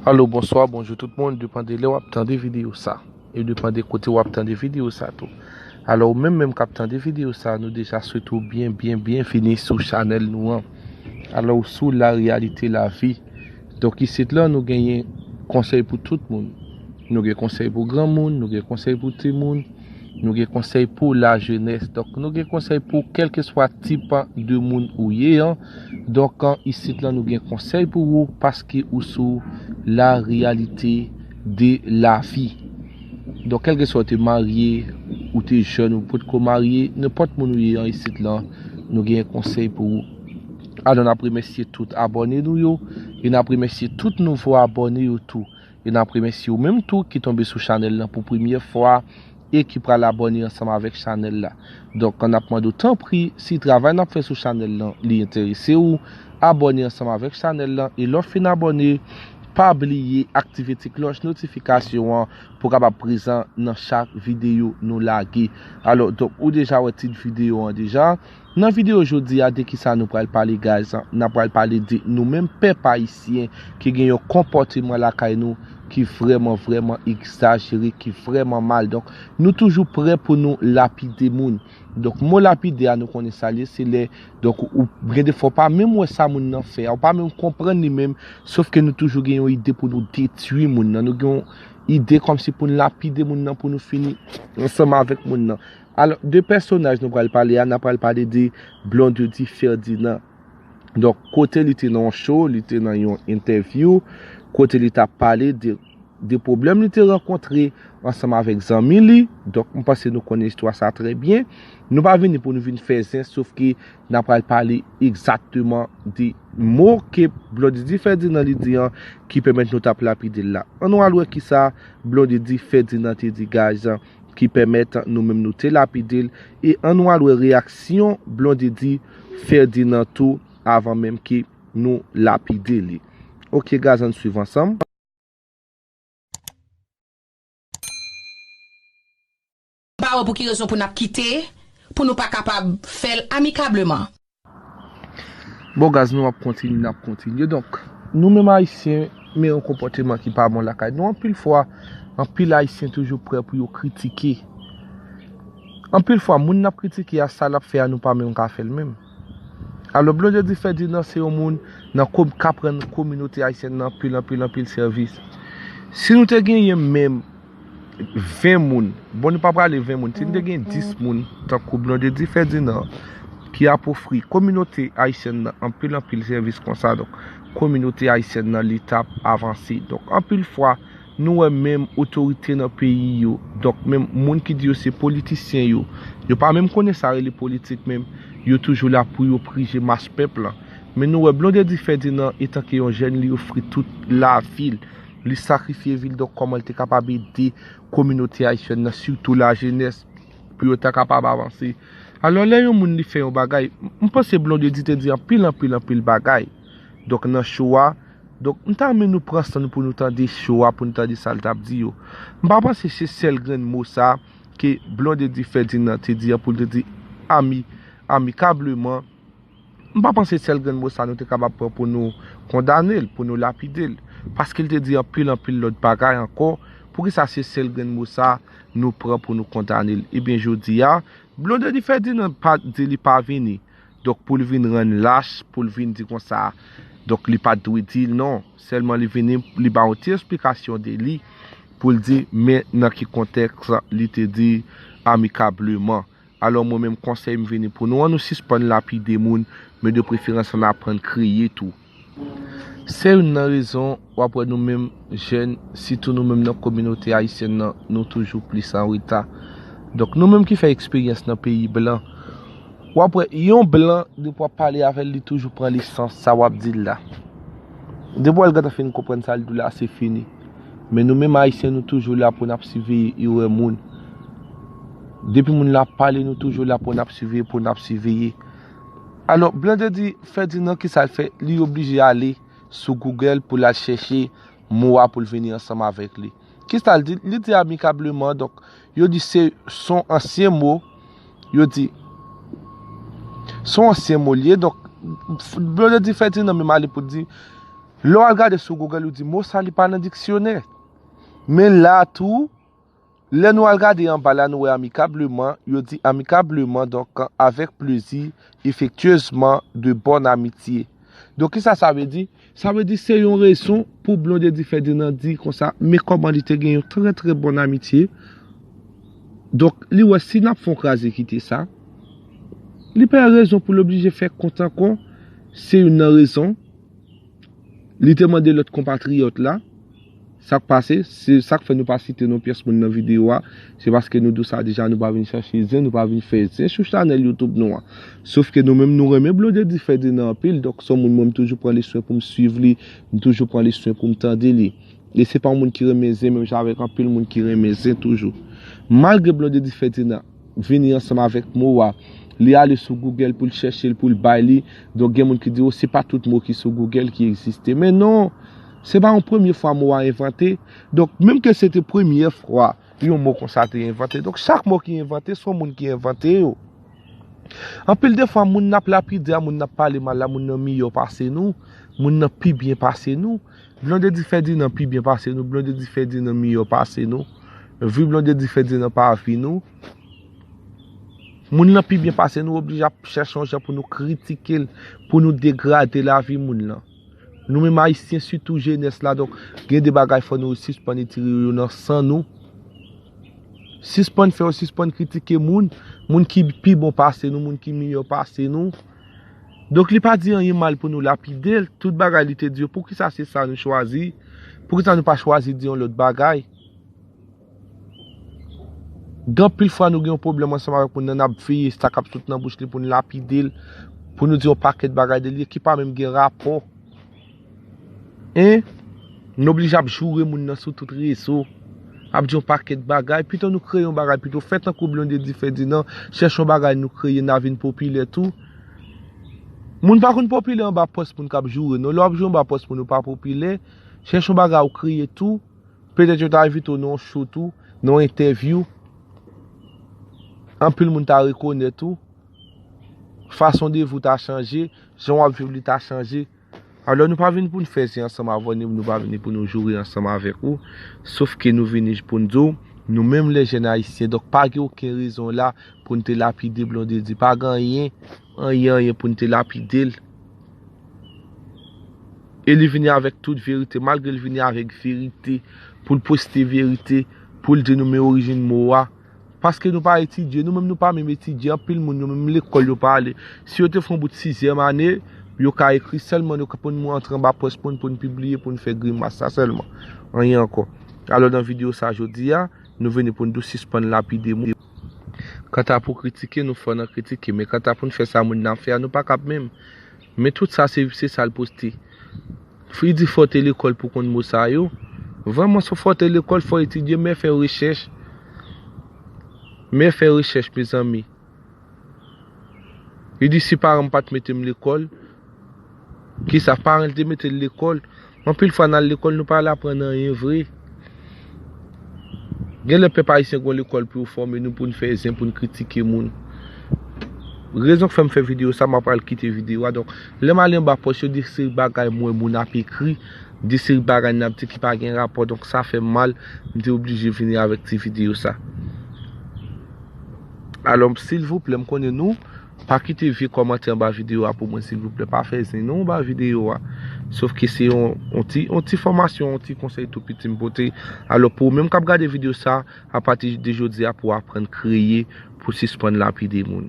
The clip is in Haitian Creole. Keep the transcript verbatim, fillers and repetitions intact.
Alo, bonswa, bonjou tout moun. Depann de lè w ap tande videyo sa. E depann de kote w ap tande videyo sa tou. Alò, ou menm menm k ap tande videyo sa, nou deja swete w byen, byen, byenvini sou chanèl nou an. Alò, ou sou La Réalité La Vie. Donk, isit la, nou genyen konsèy pou tout moun. Nou gen konsèy pou granmoun, nou gen konsèy pou timoun, nou gen konsèy pou lajenès. Donk, nou gen konsèy pou kèlkeswa tip de moun ou ye an. Donk, an, isit la, nou gen konsèy pou ou paske ou sou La Réalité de La Vie. Donk, kèlkeswa ou te marye, ou te jèn, ou potko marye, nenpòt moun ou ye an isit la, nou gen konsèy pou ou. Alò, n ap remèsye tout abòne nou yo, e n ap remèsye tout nouvo abòne yo tou. E n ap remèsye ou menm tou ki tonbe sou chanèl lan pou premyè fwa e ki pral abòne ansanm avèk chanèl la. Donk, n ap mande w tanpri, si travay n ap fè sou chanèl lan, li enterese ou, abòne ansanm avèk chanèl lan, e lè w fin abòne, pa bliye aktive ti klòch notifikasyon an pou w kapab prezan nan chak videyo nou lage. Alò, donk, ou deja wè tit videyo an deja. Nan videyo jodi a, de kisa nou pral pale, guys? N ap pral pale de nou menm pèp ayisyen ki gen yon konpòteman lakay nou ki vrèman, vrèman egzajere, ki vrèman mal. Donk, nou toujou prè pou nou lapide moun. Donk, mo lapide a, nou konnen sa l ye, se lè, donk, ou gen de fwa, ou pa menm wè sa moun nan fè a, ou pa menm konprann li menm, sòf ke nou toujou gen yon ide pou nou detwi moun nan. Nou gen yon ide kòmsi pou n lapide moun nan, pou nou fini ansanm avèk moun nan. Alò, de pèsonaj nou pral pale a, n ap pral pale de Blondedy Ferdinand. Donk, kote li te nan yon show, li te nan yon entèvyou, kote li t ap pale de, de pwoblèm li te rankontre ansanm avèk zanmi li. Donk, m panse nou konnen istwa sa trè byen. Nou pa vini pou nou vin fè zen, sòf ke n ap pral pale egzakteman de mo ke Blondedy Ferdinand li di an ki pèmèt nou t ap lapide l la. Ann nou al wè kisa Blondedy Ferdinand te di, guys, ki pèmèt nou menm nou te lapide l. E ann nou al wè reyaksyon Blondedy Ferdinand tou avan menm ke nou lapide li. Ok, guys, ann swiv ansanm. M pa wè pou ki rezon pou n ap kite, pou nou pa kapab fè l amikableman. Bon, guys, nou ap kontinye, n ap kontinye. Donk, nou menm Ayisyen, men yon konpòteman ki pa bon lakay nou. Anpil fwa, anpil Ayisyen toujou prè pou yo kritike. Anpil fwa, moun n ap kritike a, sa l ap fè a, nou pa menm ka fè l menm. Alò, Blondedy Ferdinand se yon moun nan kom-, k ap rann kominote ayisyèn nan anpil, anpil, anpil sèvis. Si nou te genyen menm ven moun, bon, nou pa prale ven moun, si nou te gen dis moun, tankou Blondedy Ferdinand, ki ap ofri kominote ayisyèn nan anpil, anpil sèvis konsa, donk, kominote ayisyèn nan, li t ap avanse. Donk, anpil fwa, nou wè menm otorite nan peyi yo, donk, menm moun ki di yo se politisyen yo, yo pa menm konnen sa rele politik menm, yo toujou la pou yo prije mas pèp lan. Men nou wè Blondedy Ferdinand, etanke yon jèn, li ofri tout lavi l, li sakrifye vi l, donk, kòman l te kapab ede kominote ayisyèn nan, sitou lajenès, pou yo ta kapab avanse. Alò, lè yon moun li fè yon bagay, m, m panse Blondedy te di anpil, anpil, anpil bagay. Donk, nan show a, donk, m ta renmen nou pran san nou pou nou tande show a, pou nou tande sa l t ap di yo. M pa panse se sèl grenn mo sa ke Blondedy Ferdinand te di an pou l te di ami, amikableman. M pa panse sèl grenn mo sa nou te kapab pran pou nou kondane l, pou nou lapide l. Paske l te di anpil, anpil lòt bagay ankò. Poukisa se sèl grenn mo sa nou pran pou nou kondane l? Ebyen, jodi a, Blondedy Ferdinand pa di li pa vini. Donk, pou l vin rann lach, pou l vin di konsa, donk, li pa t dwe di l non. Sèlman li vini, li ba yon ti esplikasyon de li, pou l di, men nan ki kontèks li te di amikableman. Alò, mwen menm, konsèy m vini pou nou an, nou sispann lapide moun, men de preferans ann aprann kreye tou. Se youn nan rezon w ap wè nou menm jèn, sitou nou menm nan kominote ayisyèn nan, nou toujou plis an reta. Donk, nou menm ki fè eksperyans nan peyi blan, w ap wè yon blan, depi w ap pale avè l, li toujou pran lisans sa w ap di l la. Depi w wè l gentan fin konprann sa l di w la, se fini. Men nou menm Ayisyen, nou toujou la pou n ap siveye erè moun. Depi moun la ap pale, nou toujou la pou n ap siveye, pou n ap siveye. Alò, Blondedy Ferdinand, kisa l fè? Li oblije ale sou Google pou l al chèche mo a pou l vini ansanm avèk li. Kisa l di? Li di amikableman, donk, yo di se, se yon ansyen mo, yo di, se yon ansyen mo l ye, donk, Blondedy Ferdinand menm ale pou l di, Lè w al gade sou Google, ou di mo sa li pa nan diksyonè. Men la tou, lè nou al gade anba la, nou wè amikableman, yo di amikableman, donk avec plaisir, effectueusement, de bonne amitié. Donk, kisa sa vle di? Sa vle di se yon rezon pou Blondedy Ferdinand di konsa, men kòman li te gen yon trè, trè bòn amitye. Donk, li wè si n ap fè yon kraze kite sa, li pa gen rezon pou l oblije fè kont ankò. Se youn nan rezon. Li te mande lòt konpatriyòt la, sa k pase, se sa k fè nou pa site non pyès moun nan videyo a, se paske nou di w sa deja, nou pa vin chache zen, nou pa vin fè zen sou chanèl YouTube nou an. Sof ke nou menm, nou renmen Blondedy Ferdinand anpil, donk se yon moun mwen m toujou pran li swen pou m swiv li, m toujou pran li swen pou m tande li. E se pa yon moun ki renmen zen, menm jan avèk anpil moun ki renmen zen toujou. Malgre Blondedy Ferdinand vini ansanm avèk mo a, li ale sou Google pou l chèche l, pou l bay li. Donk, gen moun ki di, "O, se pa tout mo ki sou Google ki egziste." Men non, se pa yon premye fwa mo a envante. Donk, menm ke se te premye fwa yon mo konsa te envante. Donk, chak mo ki envante, se yon moun ki envante yo. Anpil de fwa, moun n ap lapide a, moun n ap pale mal la, moun nan miyò pase nou, moun nan pi byen pase nou. Blondedy Ferdinand pi byen pase nou, Blondedy Ferdinand miyò pase nou. Vi Blondedy Ferdinand pa vi nou. Moun nan pi byen pase nou, oblije ap chèche yon jan pou nou kritike l, pou nou degrade lavi moun nan. Nou menm Ayisyen, sitou jenès la, donk, gen de bagay fò nou sispann etire yo nan san nou. Sispann fè yo, sispann kritike moun, moun ki pi bon pase nou, moun ki miyò pase nou. Donk, li pa di anyen mal pou nou lapide l. Tout bagay li te di yo, poukisa se sa nou chwazi? Poukisa nou pa chwazi di yon lòt bagay? Gen anpil fwa nou gen yon pwoblèm ansanm avèk moun nan, n ap veye sa k ap sot nan bouch li pou n lapide l, pou nou di yon pakèt bagay de li ki pa menm gen rapò. En? Nou oblije ap joure moun nan sou tout rezo, ap di yon pakèt bagay. Pito nou kreye yon bagay, pito fè tankou Blondedy Ferdinand, chèche yon bagay nou kreye, n a vin popilè tou. Moun pa konn popilè anba pòs moun k ap joure, non. Lè w ap joure anba pòs moun ou pa popilè, chèche yon bagay ou kreye tou. Petèt yo ta envite w nan yon show tou, nan yon entèvyou. Anpil moun ta rekonèt ou. Fason de vi w ta chanje, jan w ap viv li ta chanje. Alò, nou pa vin pou n fè zen ansanm avè w, ni nou pa vini pou nou joure ansanm avèk ou. Sof ke nou vini pou n di w, nou menm lè jèn ayisyen, donk pa gen okenn rezon la pou n te lapide Blondedy. Pa gen anyen, anyen, anyen pou n te lapide l. E li vini avèk tout verite, malgre li vini avèk verite, pou l poste verite, pou l di nou men orijin mo a. Paske nou pa etidye, nou menm nou pa menm etidye, anpil moun yo menm lekòl yo pa ale. Si yo te fè yon bout sizyèm ane, yo ka ekri sèlman, nou ka pou nou antre anba pòs pou n, pou n pibliye, pou n fè grimas, sa sèlman. Anyen ankò. Alò, nan videyo sa jodi a, nou vini pou n di w sispann lapide moun. Kanta pou kritike, nou fò nan kritike, men kanta pou n fè sa moun nan ap fè a, nou pa kab menm. Men tout sa, se, se sa l poste. Li di fò te lekòl pou konn mo sa yo. Vrèman, si w fò te lekòl, fò etidye, men fè rechèch. Men fè rechèch, mezanmi. Li di si paran m pa t mete m lekòl, kisa, paran l te mete l lekòl? Anpil fwa n al lekòl, nou pa al aprann anyen vre. Genlè pèp ayisyen gon lekòl pou yo fòme nou, pou n fè zen, pou n kritike moun. Rezon k fè m fè videyo sa, m ap al kite videyo a. Donk, lè m ale anba pòs yo, de seri bagay m wè moun ap ekri, de seri bagay n ap di ki pa gen rapò. Donk, sa fè m mal, m te oblije vini avèk ti videyo sa. Alò, silvouplè, m konnen nou pa kite vye kòmantè anba videyo a pou mwen, silvouplè. Pa fè zen non anba videyo a. Sof ke se yon, yon ti, yon ti fòmasyon, yon ti konsèy tou piti m pote. Alò, pou ou menm k ap gade videyo sa, apati de jodi a, pou w aprann kreye, pou w sispann lapide moun.